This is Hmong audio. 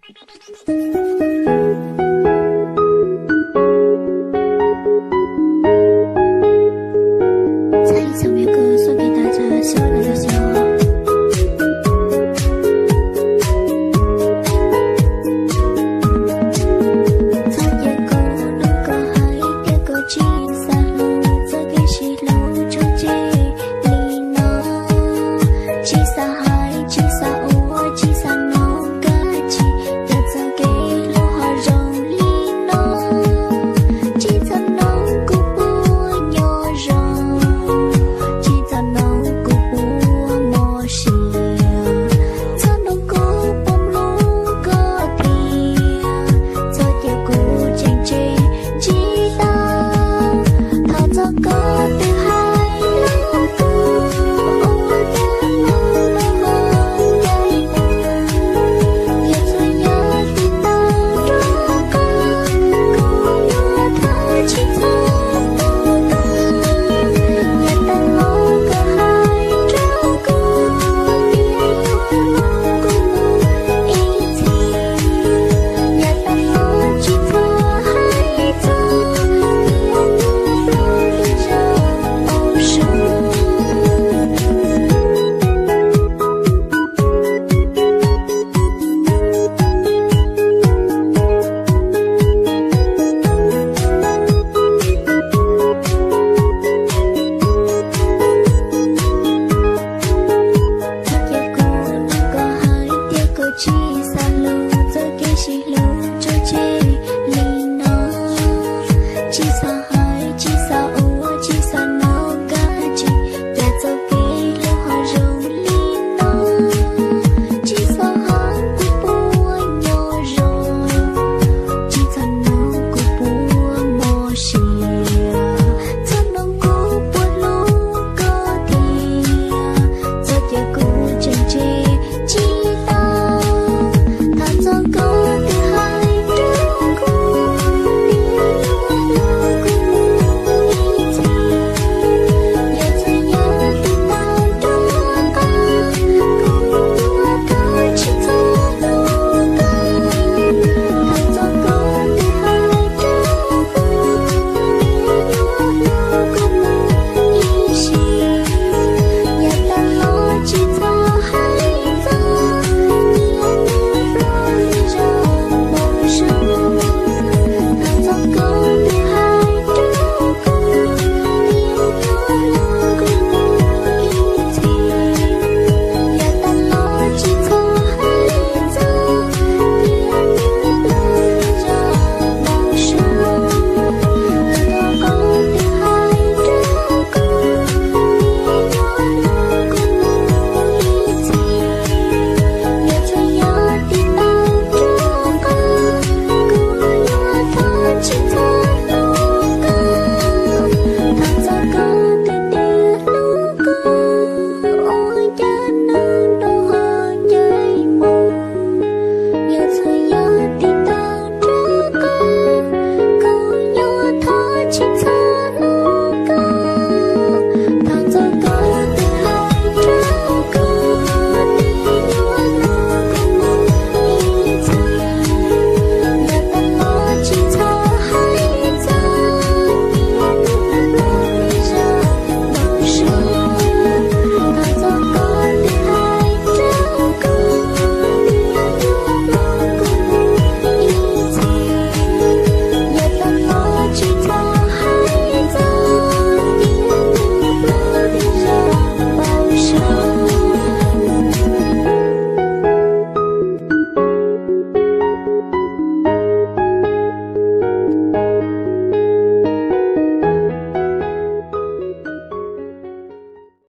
Thank you so much, guys. Okay, that's a show, that's a show. Txhob cia kuv hlub koj hais tias koj tsis xav hlub, txoj kev sib hlub tso tseg li no. Tsis xav hais, tsis xav ua, tsis xav mloog kab tsij, yog txoj kev hlub ho zoo li no. Tsis txhob mloog kuv puas nyob zoo, tsis txhob mloog kuv puas mob siab, txhob mloog kuv puas mloog koj tiag, txhob cia kuv tseem tseg tsis tau. Thov txog koj twb hais lus kuv ua tiag los los hau ncaim kuv, yog txhua yam tsis tau rau koj, kuv yuav thov tsis txhob hlub koj. Yog tau los koj hais rau kuv tias yuav los kuv mus ib txhis. Yog tau los tsis txhob hais txog, tias kuv hlob li zaum au zoo. Txhob cia kuv hlub koj hais tias koj tsis xav hlub, txoj kev sib hlub